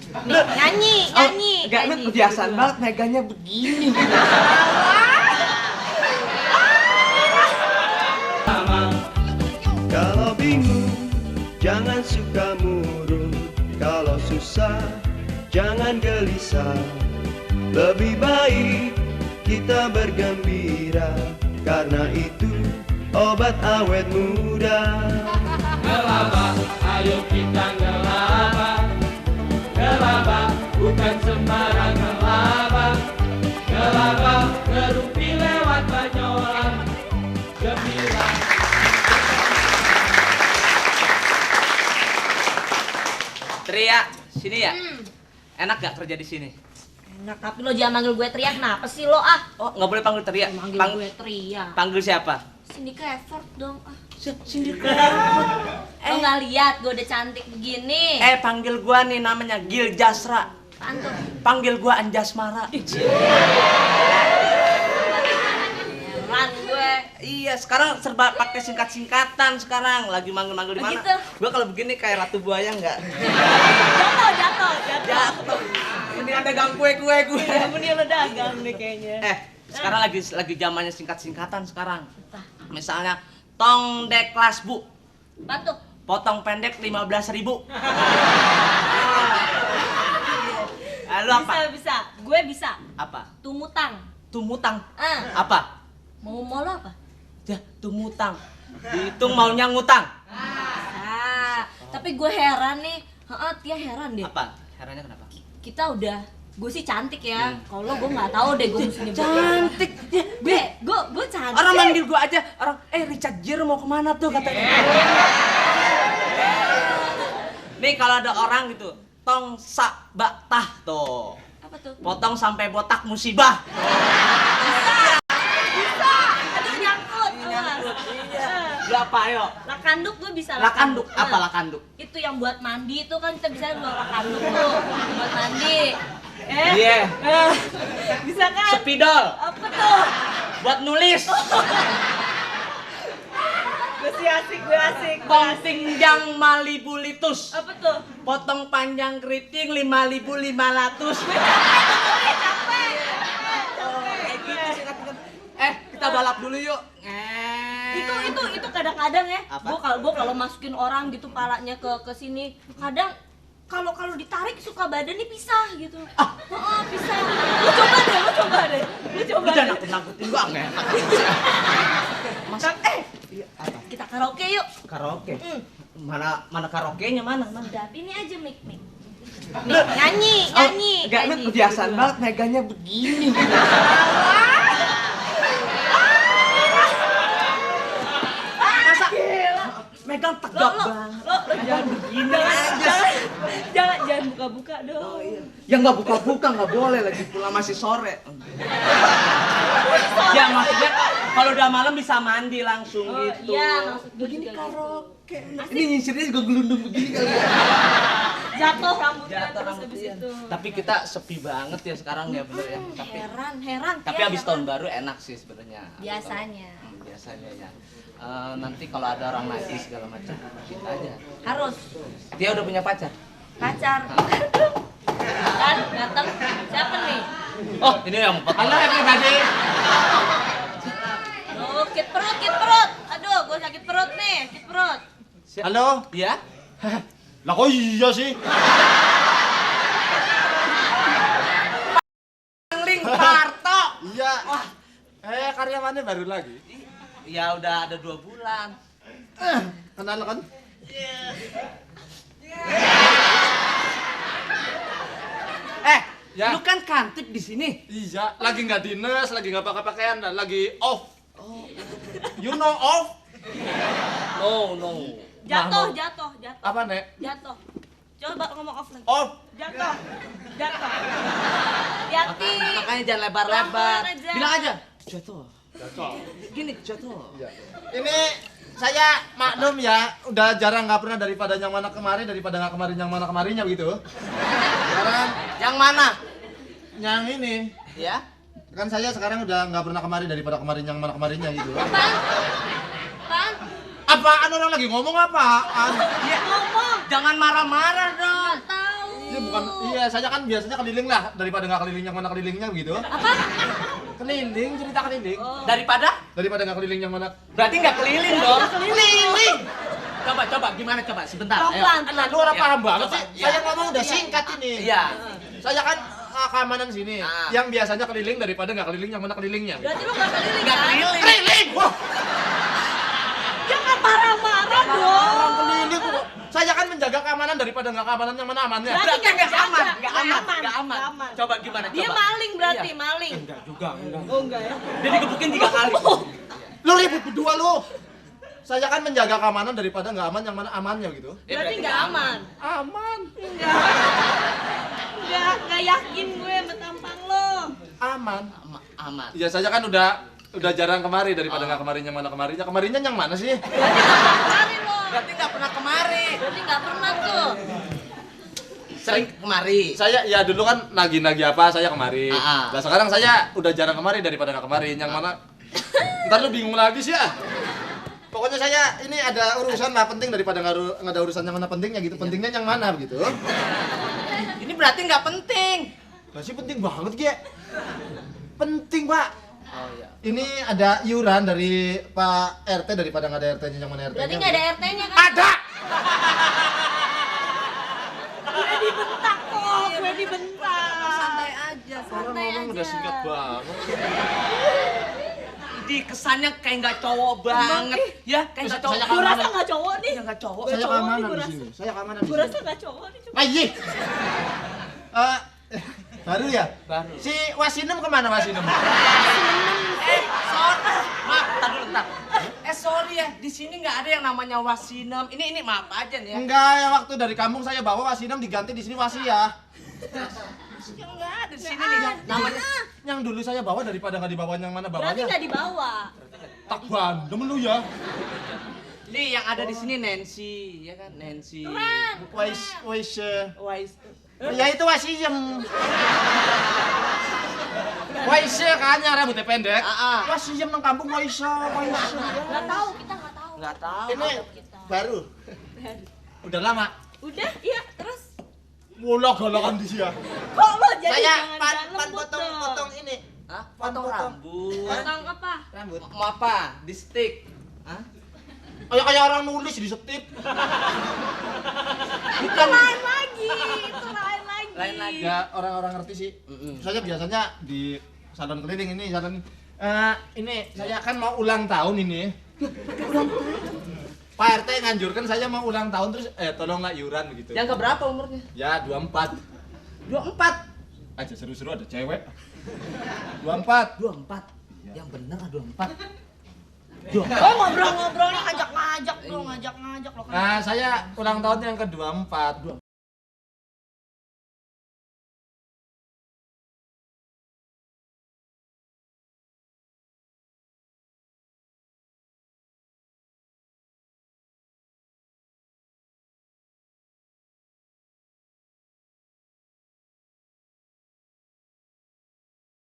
Nih, nyanyi. Enggak, lu kebiasaan banget meganya begini. Kalau bingung, jangan suka murung. Kalau susah, jangan gelisah. Lebih baik kita bergembira, karena itu obat awet muda. Ngelaba, ayo kita ngelaba. Ngelaba, bukan sembarang ngelaba. Ngelaba, ngerumpi lewat banyolan. Gembira. Tria, sini ya. Enak gak kerja di sini? Enak, tapi lo jangan manggil gue Tria, kenapa sih lo ah? Oh, nggak boleh panggil Tria. Manggil gue Tria. Panggil siapa? Cindy Crawford dong ah. Cindy Crawford. Lo nggak lihat gue udah cantik begini? Panggil gua nih namanya Gil Jasra. Apaan tuh? Panggil gua Anjasmara. Heran gue. Iya, sekarang serba pakai singkat-singkatan sekarang. Lagi manggil-manggil di mana? Begitu. Gua kalau begini kayak Ratu Buaya enggak? Jatuh. Ini ada gang kue-kue gue. Iya, bener lo dagang nih kayaknya. Sekarang lagi zamannya singkat-singkatan sekarang. Misalnya tong dek kelas bu. Apaan tuh? Potong pendek 15.000. Lu apa? Bisa. Gue bisa. Apa? Tumutang. Tumutang. Ah. Apa? Mau lo apa? Ya, tumutang. Dihitung maunya ngutang. Tapi gue heran nih. Tia heran deh. Apa? Herannya kenapa? Kita udah, gue sih cantik ya. Kalau gue nggak tahu deh gue mesti nyebut Cantik. gue cantik. Orang manggil gua aja, Richard Gere mau kemana tuh katanya. Nih kalau ada orang gitu, tong sak baktah tuh. Apa tuh? Potong sampai botak musibah. Bisa. Aduh nyangkut. Berapa ayo? Lakanduk gue bisa. Lakanduk. Apa lakanduk? Itu yang buat mandi itu kan kita bisa bawa lakanduk tuh buat mandi. Iya. Bisa kan? Spidol. Apa tuh? Buat nulis. Gue asik. Pengtinjang malibulitus. Apa tuh? Potong panjang keriting 5.500. Capek. Kita balap dulu yuk. Itu kadang-kadang ya. Apa? Gue kalau masukin orang gitu palanya ke sini, kadang kalau ditarik suka badannya pisah gitu. Pisah. Lu coba deh. Lu jangan nakut-nakutin gua nggak enak. Masa Apa? kita karaoke yuk. Karaoke. Mana karaoke-nya mana? Udah, ini aja mic. Nih, nyanyi. Enggak, lu kebiasaan banget meganya begini. Masa megang tegak banget. Lo jangan begini. Jangan buka-buka dong. Ya nggak buka-buka nggak boleh, lagi pula masih sore. Ya maksudnya kalau udah malam bisa mandi langsung gitu. Iya, maksud gue Begini juga karaoke. Ini nyisirnya juga gelundung begini kali ya. jatuh rambutnya Jatuh terus rambutnya. habis itu. Tapi kita sepi banget ya sekarang ya bener ya. Heran. Tapi abis tahun baru enak sih sebenarnya. Biasanya. Biasanya ya. Nanti kalau ada orang nagih segala macam kita aja. Harus Dia udah punya pacar? pacar. Kan datang siapa nih? Oh, ini yang empat. Halo everybody. Oh, sakit perut. Aduh, gue sakit perut nih, sakit perut. Halo? Iya? Lah kok iya sih? Ling Parto. Iya. Karyawannya baru lagi. Ya udah ada 2 bulan. Kenal kan? Ya. Lu kan kantip di sini. Iya, lagi nggak dinas, lagi nggak pakai pakaian, lagi off. You know off? No. Jatuh. Apa, Nek? Jatuh. Coba ngomong off lagi. Off. Jatuh. Hati. Makanya jangan lebar-lebar. Pelan-pelan aja. Bilang aja. Jatuh. Cocok. Gini, jatuh. Ini saya maklum ya, udah jarang nggak pernah daripada yang mana kemarin, daripada nggak kemarin yang mana kemarinnya begitu. Sekarang Yang mana? yang ini, Ya. kan saya sekarang udah nggak pernah kemarin daripada kemarin yang mana kemarinnya gitu. Apaan? Apaan orang lagi ngomong apaan? Ya, ngomong. Jangan marah-marah dong. Tahu. Ya ini bukan, iya saya kan biasanya keliling lah daripada nggak keliling yang mana kelilingnya begitu. Apa? Keliling, cerita keliling. Daripada Daripada nggak keliling yang mana. berarti nggak keliling dong. Keliling. Coba gimana coba sebentar. Ayo. Pelan-pelan. Nah, lu orang Ya, paham banget coba. sih. Ya. Saya ngomong udah singkat ini. Iya. Saya kan keamanan sini. Ah. Yang biasanya keliling daripada nggak keliling yang mana kelilingnya. Berarti lu nggak keliling Nggak kan? keliling. Keliling. Wah, Jangan marah-marah orang dong. keliling kok. Saya kan menjaga keamanan daripada nggak keamanan yang mana amannya. Berarti Berarti nggak nggak aman, jaga. nggak aman. Coba gimana? Dia coba. maling berarti, Iya. maling. Enggak juga, enggak. Oh enggak ya? Dia digebukin 3 kali. Lu ribut berdua lu. Saya kan menjaga keamanan daripada nggak aman yang mana amannya gitu. Berarti nggak aman. Aman. Nggak yakin gue sama tampang lo. Aman. Aman. Ya saya kan udah jarang kemari daripada nggak kemarin yang mana kemarinya. Kemarinnya yang mana sih? Kemarin lo. Berarti nggak pernah kemari. Berarti nggak pernah tuh. Sering kemari. Saya ya dulu kan nagi-nagi apa saya kemari. Ah. Nah sekarang saya udah jarang kemari daripada nggak kemarin. Yang mana? Ntar lu bingung lagi sih ya. Pokoknya saya ini ada urusan lah penting daripada nggak ada urusan yang mana pentingnya gitu. Pentingnya yang mana begitu? Ini berarti nggak penting. Masih penting banget Ge. Penting Pak. Oh iya. Ini ada iuran dari Pak RT daripada nggak ada RT-nya yang mana RT-nya. Berarti nggak ada RT-nya kan? Ada. Gue dibentak kok, gue dibentak. Santai aja. Santai Ngomong udah aja. singkat banget. Di kesannya kayak nggak cowok banget. Ya, kayak nggak cowok. Saya Gue rasa nggak cowok nih. Ya nggak cowok. Saya cowok nih, keamanan gua di rasa. sini. Saya keamanan di Gue sini. rasa nggak cowok nih. Cuma Ayi. Baru ya? Baru. Si Wasinem kemana Wasinem? Sorry. Maaf, tar dulu, tar. Sorry ya, di sini nggak ada yang namanya wasinem. Ini maaf aja nih ya. Enggak, ya waktu dari kampung saya bawa Wasinem diganti di sini Wasi ya. Yang nggak ada di sini nih. Namanya Yang dulu saya bawa daripada nggak dibawa yang mana berarti bawanya. nggak dibawa. Tak bandem lu ya. Nih yang ada di sini Nancy, ya kan Nancy. Wais. Wise. Ya itu Wasiem. Waisya kan yang rambutnya pendek. Ah. Wasiem nang kampung Waisya. Nggak tahu, kita nggak tahu. Nggak tahu. Ini baru. Udah lama. Udah, iya terus. Mula galakan di sini. Kok lo jadi Saya jangan potong ini. Hah? Potong rambut. Potong apa? Rambut. Mau apa? Di stick. Hah? Kayak orang nulis di setip. Itu lain lagi, itu lain lagi. Lain lagi. Ya orang-orang ngerti sih. Saya biasanya di salon keliling ini salon ini saya kan mau ulang tahun ini. Pak RT nganjurkan saya mau ulang tahun terus tolonglah iuran begitu. Yang keberapa umurnya? Ya 24. 24. Aja seru-seru ada cewek. 24. 24. Yang bener 24. Oh ngobrol-ngobrol nih ngajak-ngajak lo, ngajak-ngajak lo. Nah, saya ulang tahun yang ke-24.